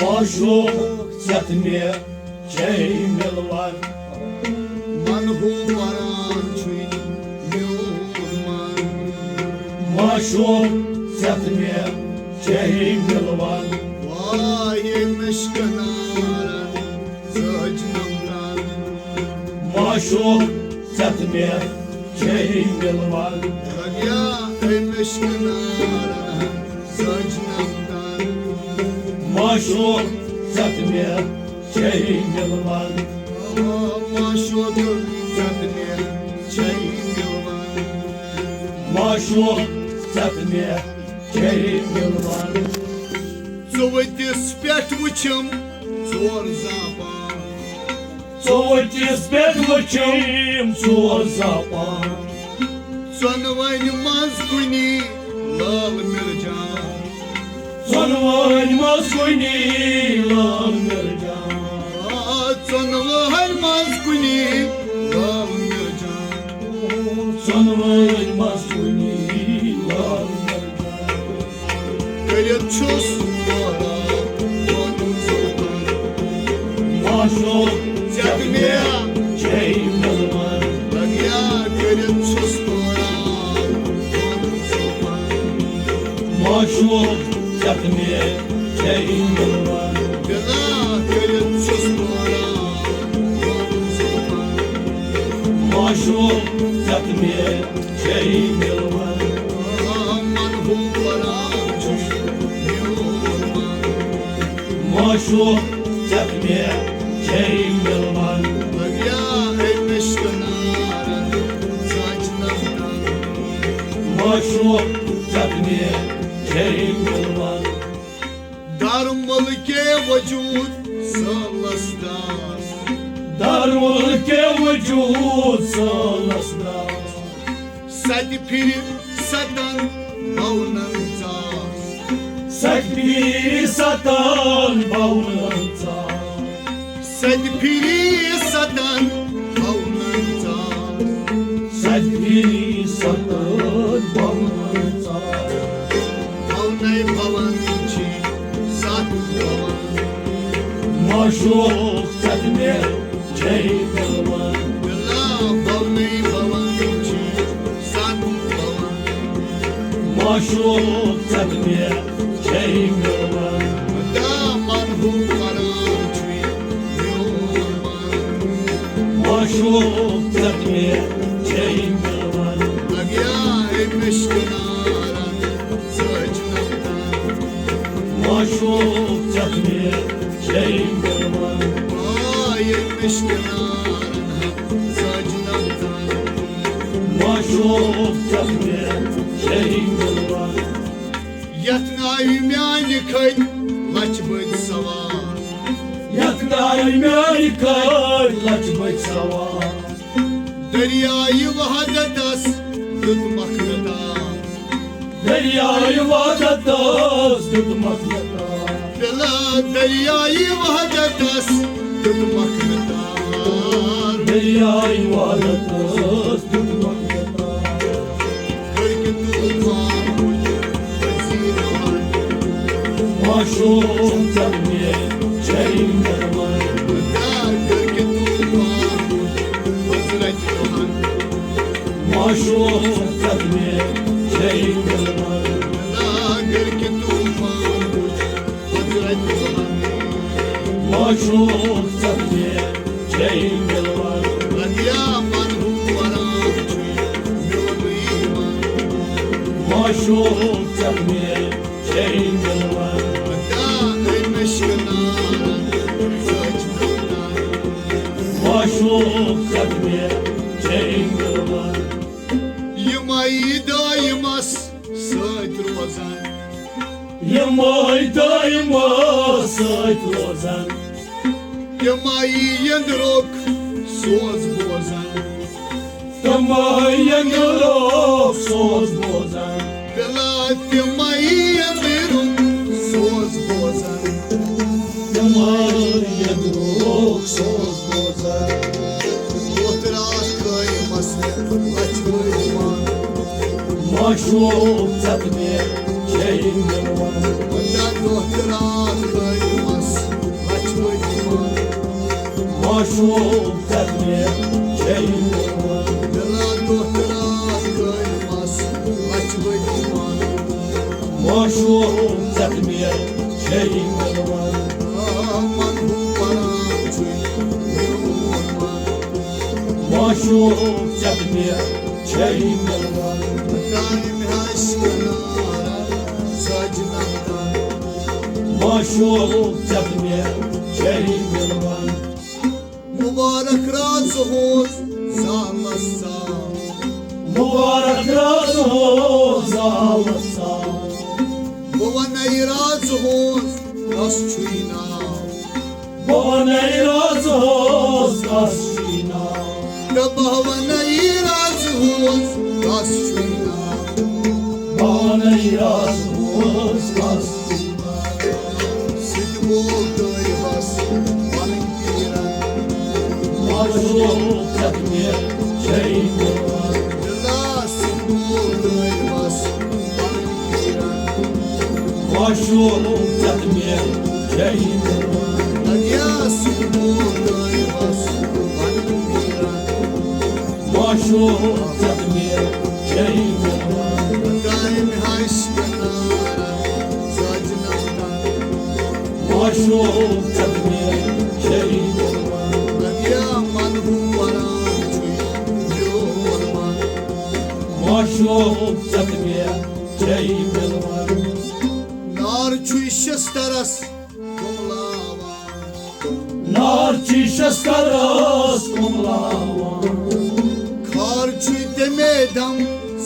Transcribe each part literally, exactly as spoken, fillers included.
معشوق ژےٚ تہٕ مےٚ چھے مِلوان۔ من ہو وران چھُے میون من۔ معشوق ژےٚ تہٕ مےٚ چھے مِلوان۔ واے مشکنارن سجنم تن۔ معشوق ژےٚ تہٕ مےٚ چھے مِلوان۔ لگیا اے مشکنارن سجنم تن۔ معشوق ژےٚ تہٕ مےٚ چھے مِلوان۔ معشوق ژےٚ تہٕ مےٚ چھے مِلوان۔ معشوق ژےٚ تہٕ مےٚ چھے مِلوان۔ ژوٚوُتِس پٮ۪ٹھ وٕچھِم ژور زاپان۔ ژوٚوُتِس پٮ۪ٹھ وٕچھِم ژور زاپان۔ ژۄنوَنہِ منٛز کُنی لال مرجان۔ ژۄنوَنہِ منٛز کُنی لال مرجان۔ آ، ژۄنوَنہِ منٛز کُنی لال مرجان۔ ژۄنوَنہِ منٛز کُنی لال مرجان۔ کٔرِتھ چھُس دوران پنُن سلطان۔ معشوق ژےٚ تہٕ مےٚ چھے مِلوان۔ لگیا کٔرِتھ چھُس دوران پنُن سلطان۔ معشوق ژےٚ تہٕ مےٚ چھے مِلوان۔ بلا کٔرِتھ چھُس دوران پنُن سلطان۔ معشوق ژےٚ تہٕ مےٚ چھے مِلوان۔ من ہو وران چھُس میون من۔ معشوق ژےٚ تہٕ مےٚ چھے مِلوان۔ لگیا اے مشکنارن سجنم تن۔ معشوق ژےٚ تہٕ مےٚ چھے مِلوان۔ در ملکے وجود سالس داس۔ در ملکے وجود سالس داس۔ ستہِ پھِرِ ستن بونن ژاس۔ ستہِ پھِرِ ستن بونن ژاس۔ ستہِ پھِرِ ستن بونن ژاس۔ ستہِ پھِرِ ستن بونن ژاس۔ بونَے بون چھِ ستھ بون۔ معشوق ژےٚ تہٕ مےٚ چھے مِلوان۔ بلا بونَے بون چھِ ستھ بون۔ معشوق ژےٚ تہٕ مےٚ چھے مِلوان۔ دامن ہُنٛد قرار چھُے میون من۔ معشوق ژےٚ تہٕ مےٚ چھے مِلوان۔ لگیا اے مشکنارن سجنم تن۔ معشوق ژےٚ تہٕ مےٚ چھے مِلوان۔ آ، اے مشکنارن سجنم تن۔ معشوق ژےٚ تہٕ مےٚ چھے مِلوان۔ یتھ ناوِ میانہِ کھٔتۍ لچھ بٔدۍ سوار۔ یتھ ناوِ میانہِ کھٔتۍ لچھ بٔدۍ سوار۔ دریایہِ وحدتس دیُت مخلتار۔ دریایہِ وحدتس دیُت مخلتار۔ بلا دریایہِ وحدتس دیُت مخلتار۔ دریایہِ وحدتس دیُت مخلتار۔ گرکہِ طوفان وُچھ وزیر وان۔ معشوق ژےٚ مےٚ چھے مہربان۔ گرکہِ طوفان وُچھ حضرت وان۔ معشوق ژےٚ مےٚ چھے مہربان۔ گرکہِ طوفان وُچھ حضرت وان۔ معشوق ژےٚ مےٚ چھے مِلوان۔ لگیا من ہُنٛد قرار چھُے میونُے من۔ معشوق ژےٚ مےٚ چھے مِلوان۔ لگیا اے مشکنارن سجنم تن۔ معشوق ژےٚ مےٚ چھے مِلوان۔ یِمے دٲیمس سۭتۍ روزان۔ یِمے دٲیمس سۭتۍ روزان۔ تِمے یندرُک سوز بوزان۔ تِمے یندرُک سوز بوزان۔ بلا تِمے یندرُک سوز بوزان۔ تِمے یندرُک سوز بوزان۔ ووت راتھ خٲیمس لچھ بٔدۍ پان۔ معشوق ژےٚ تہٕ مےٚ چھے پنٛداہ دۄہ تہٕ راتھ گٔے مَس لَچھِ ؤری وَن۔ معشوق ژےٚ تہٕ مےٚ چھے مِلوان۔ پنٛداہ دۄہ تہٕ راتھ گٔے مَس لَچھِ ؤری وَن۔ معشوق ژےٚ تہٕ مےٚ چھے مِلوان۔ آ، منہٕ پران چھُے میون من۔ معشوق ژےٚ تہٕ مےٚ چھے مِلوان۔ کامہِ آسہِ کنارا سجنم تن۔ معشوق ژےٚ تہٕ مےٚ چھے مِلوان۔ مبارک رازٕ ہوس زالس سان۔ مبارک رازٕ ہوس زالس سان۔ بہٕ وَنے رازٕ ہوس کس چھُے ناو۔ بہٕ وَنے رازٕ ہوس کس چھُے ناو۔ تہٕ بہٕ وَنے رازٕ ہوس کس چھُے ناو۔ بہٕ وَنے رازٕ ہوس کس چھُے ناو۔ سُہ تہِ گوٚو دٲرِبس پنٕنۍ پیٖرن۔ معشوق ژےٚ تہٕ مےٚ چھے مِلوان۔ دِلا سُہ تہِ گوٚو دٲرِبس پنٕنۍ پیٖرن۔ معشوق ژےٚ تہٕ مےٚ چھے مِلوان۔ دُنیا سُہ تہِ گوٚو دٲرِبس پنٕنۍ پیٖرن۔ معشوق ژےٚ تہٕ مےٚ چھے مِلوان۔ کامہِ آسہِ کنارا سجنم تن۔ معشوق ژےٚ تہٕ مےٚ چھے مِلوان۔ دُنیا منہٕ پران چھُے میون من۔ معشوق ژےٚ تہٕ مےٚ چھے مِلوان۔ نار چھُے شسترس کُملاوان۔ نار چھُے شسترس کُملاوان۔ خار چھُے تَمے دم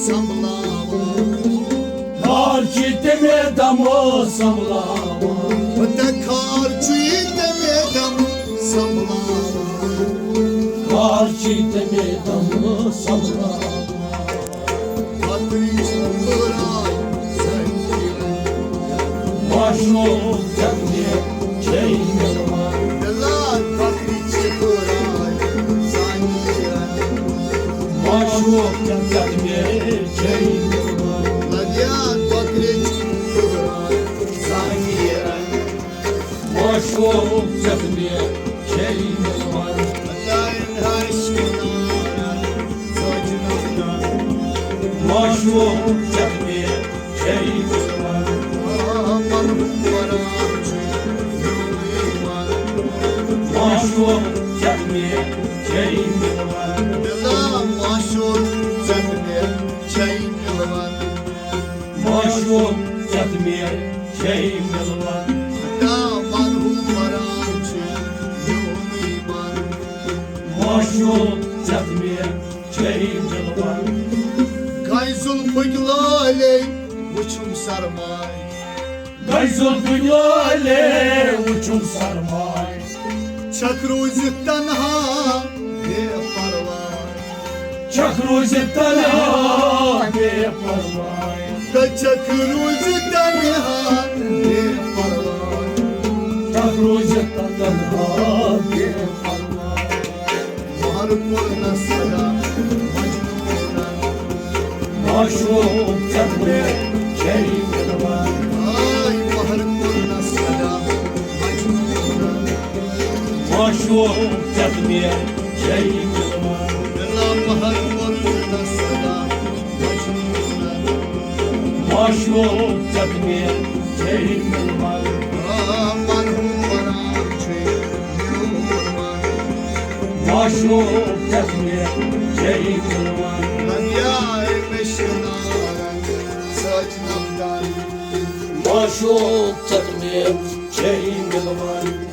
سنبھلاوان۔ خار چھُے تَمے دم سنبھلاوان۔ تہٕ خار چھُے تَمے دم سنبھلاوان۔ خار چھُے تَمے دم سنبھلاوان۔ فقرٕچ بٲراے زنجیرن۔ معشوق ژےٚ تہٕ مےٚ چھے مِلوان۔ دِلا فقرٕچ بٲراے زنجیرن۔ معشوق ژےٚ تہٕ مےٚ چھے مِلوان۔ لدیا فقرٕچ بٲراے زنجیرن۔ معشوق ژےٚ تہٕ مےٚ چھے مِلوان۔ دُنیا آسہِ کنارا سجنم تن۔ معشوق ژےٚ تہٕ مےٚ چھے مِلوان۔ آ، منہٕ پران چھُے میونٕے من۔ معشوق ژےٚ تہٕ مےٚ چھے مِلوان۔ دِلا معشوق ژےٚ تہٕ مےٚ چھے مِلوان۔ معشوق ژےٚ تہٕ مےٚ چھے مِلوان۔ دُنیا منہٕ پران چھُے میونٕے من۔ معشوق ژےٚ تہٕ مےٚ چھے مِلوان۔ گنہِ زُلفٕکۍ لالے وُچھُم سرمایہِ۔ گنہِ زُلفٕکۍ لالے وُچھُم سرمایہِ۔ چھکھ روٗزِتھ تنہا بے پرواے۔ چھکھ روٗزِتھ تنہا بے پرواے۔ تہٕ چھکھ روٗزِتھ تنہا بے پرواے۔ چھکھ روٗزِتھ تنہا بے پرواے۔ مہر کوٚرنس صدا مجنوٗنن۔ معشوق ژےٚ تہٕ مےٚ چھے مِلوان۔ آے مہر کوٚرنس صدا مجنوٗنن۔ معشوق ژےٚ تہٕ مےٚ چھے مِلوان۔ بِلا مہر کوٚرنس صدا مجنوٗنن۔ معشوق ژےٚ تہٕ مےٚ چھے مِلوان۔ آ، منہٕ پران چھُے میون من۔ معشوق ژےٚ تہٕ مےٚ چھے مِلوان۔ دُنیا مےٚ شِنارن سۭتۍ نمدان۔ معشوق ژےٚ تہٕ مےٚ چھے مِلوان۔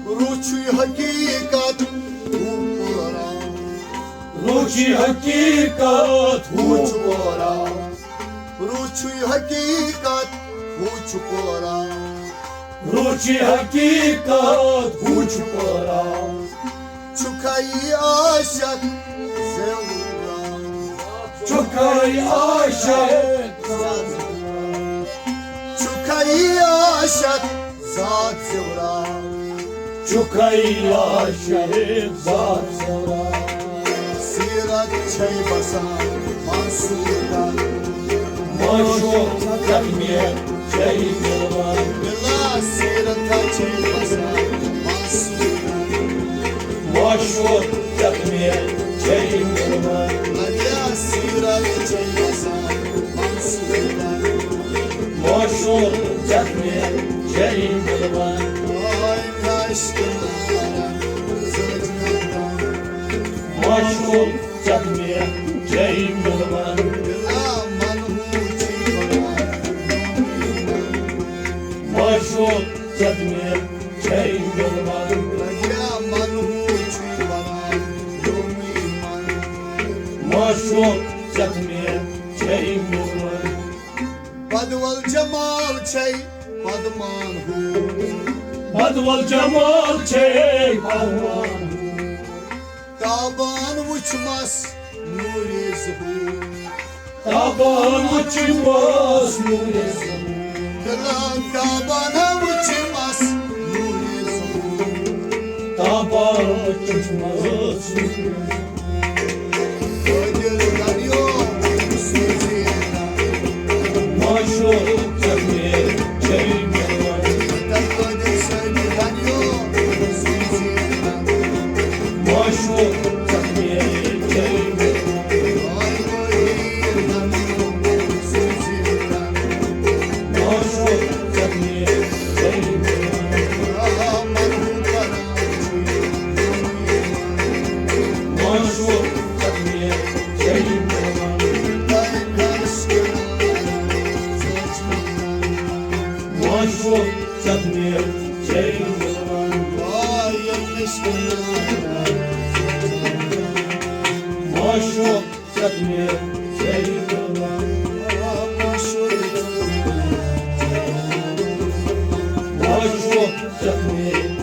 روٗح چھُے حقیٖقت، ہُہ پوران۔ روٗح چھُے حقیٖقت، ہُہ چھُ پوران۔ روٗح چھُے حقیٖقت، ہُہ چھُ پوران۔ روٗح چھُے حقیٖقت، ہُہ چھُ پوران۔ چھُکھا یہِ عاشق زیوران۔ چھُکھا یہِ عاشق۔ چھُکھا یہِ عاشق ذات زیوران۔ چھُکھا یہِ عاشق ذات زیوران۔ سیرت چھے بسان معصومن۔ معشوق ژےٚ تہٕ مےٚ بلا سیرت چھے بسان منصور۔ معشوق ژےٚ مےٚ چھے مِلوان۔ بلا سیرت چھے بسان منصور۔ معشوق ژےٚ مےٚ چھے مِلوان۔ آے عشق نارا زج نارا۔ معشوق ژےٚ مےٚ چھے مِلوان۔ بلا منہوٗ چھے بنان۔ معشوق ژےٚ مےٚ چھے مِلوان۔ بلا منہوٗ چھے بنان۔ معشوق ژےٚ مےٚ چھے مِلوان۔ بدول جمال چھے پدمان ہو۔ بدول جمال چھے پدمان ہو۔ تابان وچھمس نورِ ظہور۔ تابان وچھمس نورِ ظہور۔ دلان تابان وچھمس نورِ ظہور۔ تابان وچھمس نورِ ظہور۔ قٲدِر دَنیو سوٗزِ۔ معشوق ژےٚ مےٚ چھے مِلوان۔ قٲدِر صٲبِ دَنیو سوٗزِ۔ معشوق ژےٚ مےٚ چھے مِلوان۔ معشوق ژےٚ مےٚ چھے مِلوان۔ معشوق ژےٚ مےٚ چھے مِلوان۔ معشوق ژےٚ مےٚ چھے مِلوان۔ معشوق ژےٚ مےٚ چھے مِلوان۔ معشوق ژےٚ مےٚ